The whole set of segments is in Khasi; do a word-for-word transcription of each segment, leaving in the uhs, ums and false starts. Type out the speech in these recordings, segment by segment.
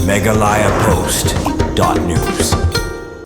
Meghalaya Post dot news.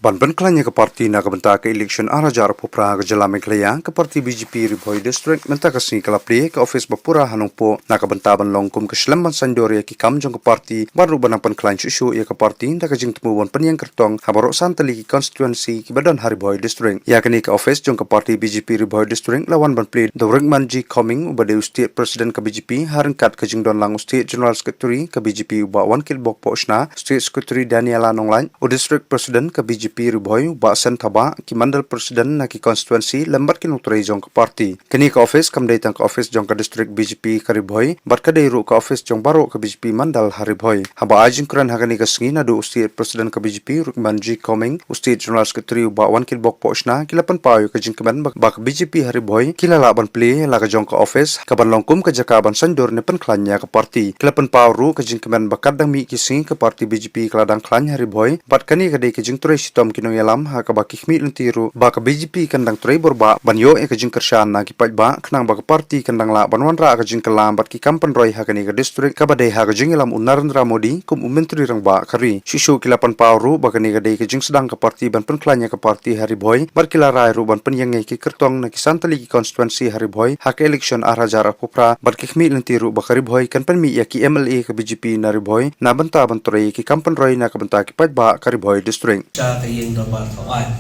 Ban pynkhlaiñ ïa ka parti na ka bynta ka election ar hajar arphew phra ha ka jylla Meghalaya, ka parti B J P Ri Bhoi District mynta ka sngi ka la plie ka office ba pura ha Nongpoh na ka bynta ban long kum ka shlem ban saiñdur ïa ki kam jong ka parti, bad ruh ban nang pynkhlaiñ shuh shuh ïa ka parti da ka jingthmu ban pynïeng kyrtong ha baroh san tylli ki constituency kiba don ha Ri Bhoi District. Ïa kane ka office jong ka parti B J P Ri Bhoi District la wan ban plie da u Rickman G Coming, uba dei u State President ka B J P, ha ryngkat ka jingdon lang u State General Secretary ka B J P, u Bah Wankielbok Pohshna, State Secretary Daniela Nonglait, u District President ka B J P Ri Bhoi, u Bah Sen Thabah, ki Mandal President na ki constituency lem bad ki nongtrei jong ka parti. Kane ka office kam dei tang ka office jong ka district B J P ka Ri Bhoi, bad ka dei ruh ka office jong baroh ka B J P mandal ha Ri Bhoi. Haba ai jingkren ha kane ka sngi naduh u State President ka B J P, Rickman G Coming, u State General Secretary, u Bah Wankielbok Pohshna, ki la pynpaw ïa ka jingkmen ba, ba ka B J P ha Ri Bhoi ki la lah ban plie la ka jong ka office ka ban long kum ka jaka ban saiñdur ne pynkhlaiñ ïa ka parti. Ki la pynpaw ruh ka jingkmen ba katba dang mih ki sngi ka parti B J P ka la dang khlaiñ ha Ri Bhoi, bad kane ka dei ka jingtrei shitom ki nongïalam ha kaba ki khmih lynti ruh ba ka B J P kan dang trei bor bha ban ïoh ïa ka jingkyrshan na ki paidbah, khnang ba ka parti kan dang lah ban wanrah ka jingkylla bad ki kam pynroi ha kane ka district kaba dei ha ka jingïalam u Narendra Modi kum u Myntri Rangbah ka ri. Shuh shuh ki la pynpaw ruh ba kane ka dei ka jingsdang ka parti ban pynkhlaiñ ïa ka parti ha Ri Bhoi, bad ki la rai ruh ban pynïeng ïa ki kyrtong na ki san tylli ki constituency ha Ri Bhoi ha ka election ar hajar arphew phra, bad ki khmih lynti ruh ba ka Ri Bhoi kan pynmih ïa ki M L A ka B J P na Ri Bhoi na bynta ban trei ïa ki kam pynroi na ka bynta ki paidbah ka Ri Bhoi District. Sha ka ïing dorbar thaw aiñ.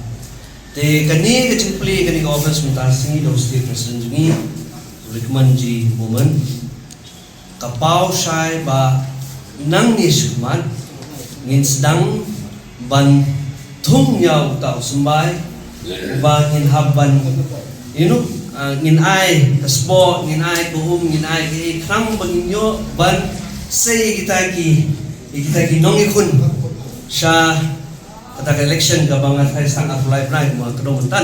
Te kane ka jingplie kane ka office mynta sngi da u State President jong ngi, u Rickman G Coming, ka paw shai ba nangne shakhmat ngin sdang ban thung ïa uta u symbai uba ngin hap ban, you know, ah, ngin ai ka spah, ngin ai ka um, ngin ai ka ei, khnang ba ngin ïoh ban sei ïa kita ki, ïa kita ki nongïakhun sha kata ka election kaba nga tharai sdang arphew lai bnai kumba ka dang mynta.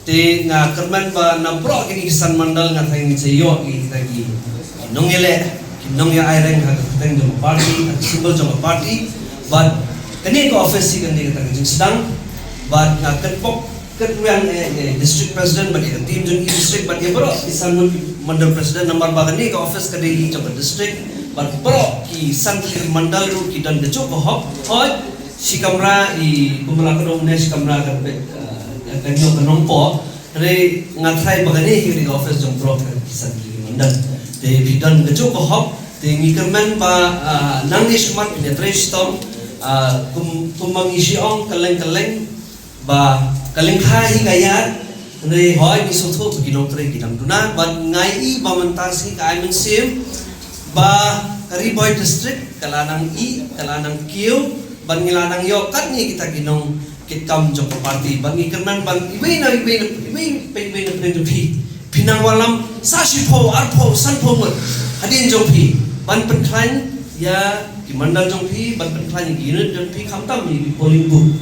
Te nga kyrmen ba na baroh kine ki san mandal nga tharai ngin sa ïoh ïa kita ki nongïaleh, ki nongïaai reng ha ka kyrteng jong ka party, ha ka symbol jong ka party. Bad kane ka office hi kan dei kata ka jingsdang. Bad nga kyrpad, kyrpad ïa, ïa district president bad ïa ka team jong i district bad ïa baroh ki san mandal president, namar ba kane ka office ka dei jong ka district. Bad baroh ki san tylli ki mandal ruh ki don kajuh ka hok. Hooid, shi kamra i kumba la ka dong ne shi kamra ka peit, eh, ka, ka ñiong ka Nongpoh. Hynrei nga tharai ba kane hi ka office jong baroh ki san tylli ki mandal. Te phi don kajuh ka hok, te ngi kyrmen ba, ah, nangne shakhmat phin ïatrei shitom, ah, kum, kumba ngi shym ong kylleng kylleng ba ka lyngkha hi ka ïaid, hynrei hooid ngi sngewthuh ba ki nongtrei ki dang duna, bad nga i ba mynta sngi ka ai mynsiem ba ka Ri Bhoi District ka la nang i, ka la nang kiew, bad ngi la nang ïoh katne kita ki nongkitkam jong ka party, bad ngi kyrmen ban iwei na iwei na iwei, iwei na pdeng jong phi, phi nang wallam sa shiphew, arphew, sanphew ngut hadien jong phi ban pynkhlaiñ ïa ki mandal jong phi, ban pynkhlaiñ ïa ki unit jong phi, khamtam ïa ki polling booth.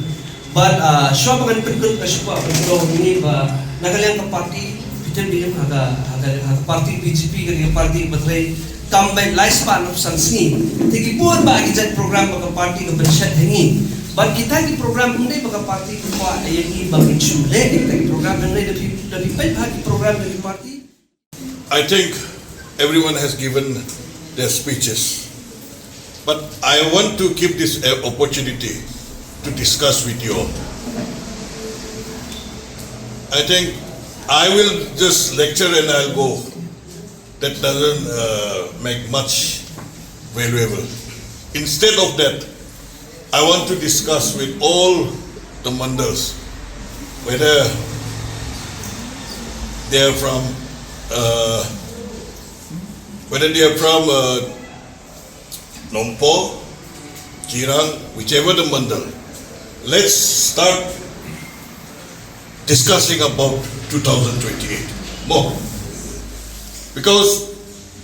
Bad, ah, shuwa ba ngan pynkut ka shiphew, pynkut ïa ngi ba na ka liang ka party, phi tip ba ha ka, ha ka, ha ka party B J P ka dei ka party ba trei kam beit lai spah arphew san sngi. Te ki bun bah ki jait program ba ka party ka pynshet ha ngi. Bad kita ki program ym dei ba ka party ka kwah ïa ngi ba ngin shu leh kita ki program, hynrei da phi, da phi peit ha ki program jong ki party. I think everyone has given their speeches, but I want to give this, uh, opportunity to discuss with you all. I think I will just lecture and I'll go. That doesn't, uh, make much valuable. Instead of that, I want to discuss with all the mandals, whether they are from, uh, whether they are from, uh, Nongpoh, Jirang, whichever the mandal. Let's start discussing about two thousand twenty-eight more. Because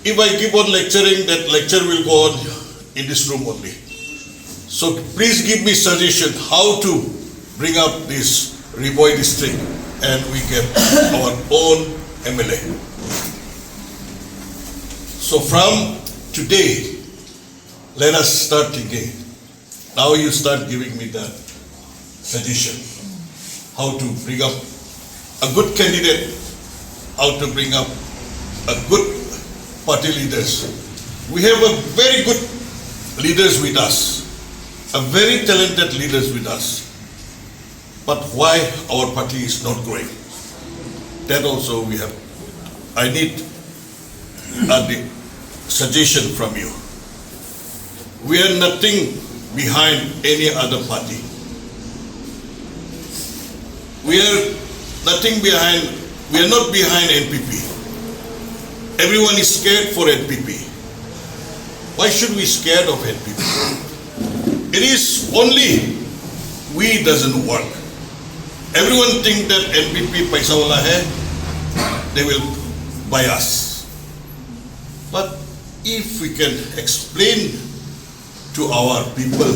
if I keep on lecturing, that lecture will go on in this room only. So please give me suggestion how to bring up this Ri Bhoi district and we get our own M L A. So from today, let us start thinking. Now you start giving me the suggestion how to bring up a good candidate, how to bring up a good party leaders. We have a very good leaders with us. A very talented leaders with us. But why our party is not growing? That also we have. I need a di- suggestion from you. We are nothing behind any other party. We are nothing behind, we are not behind N P P. Everyone is scared for N P P. Why should we scared of N P P? It is only we doesn't work. Everyone think that N P P paisa wala hai, they will buy us. But if we can explain to our people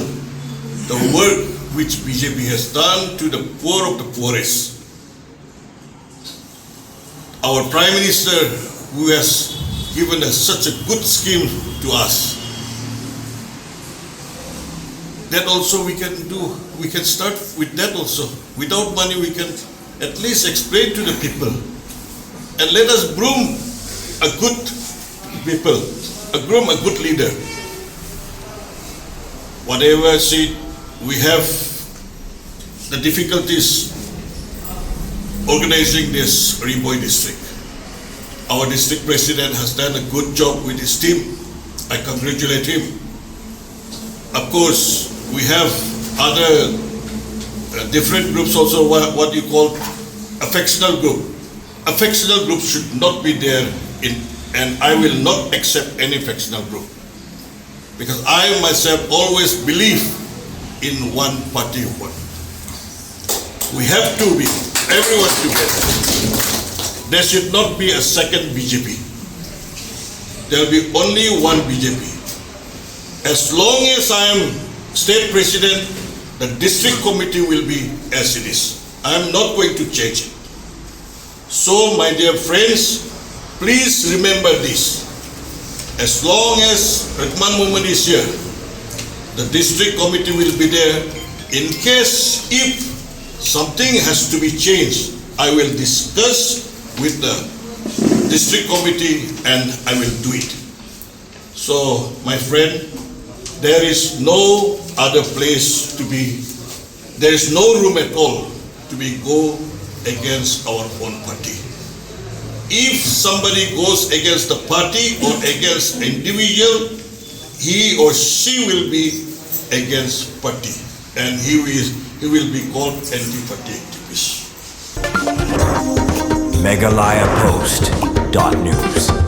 the work which B J P has done to the poor of the poorest, our Prime Minister who has given us such a good scheme to us, that also we can do, we can start with that also. Without money, we can at least explain to the people. And let us groom a good people, a groom a good leader. Whatever seat we have, the difficulties organizing this Ri Bhoi district. Our district president has done a good job with his team. I congratulate him. Of course, we have other uh, different groups also, what, what you call a factional group. A factional group should not be there in, and I will not accept any factional group. Because I myself always believe in one party one. We have to be everyone together. There should not be a second B J P. There will be only one B J P. As long as I am state president, the district committee will be as it is. I am not going to change it. So, my dear friends, please remember this. As long as Rahman Mohammed is here, the district committee will be there. In case if something has to be changed, I will discuss with the district committee and I will do it. So, my friend, there is no other place to be, there is no room at all to be go against our own party. If somebody goes against the party or against individual, he or she will be against party and he will, he will be called anti-party activist. Meghalaya Post dot news.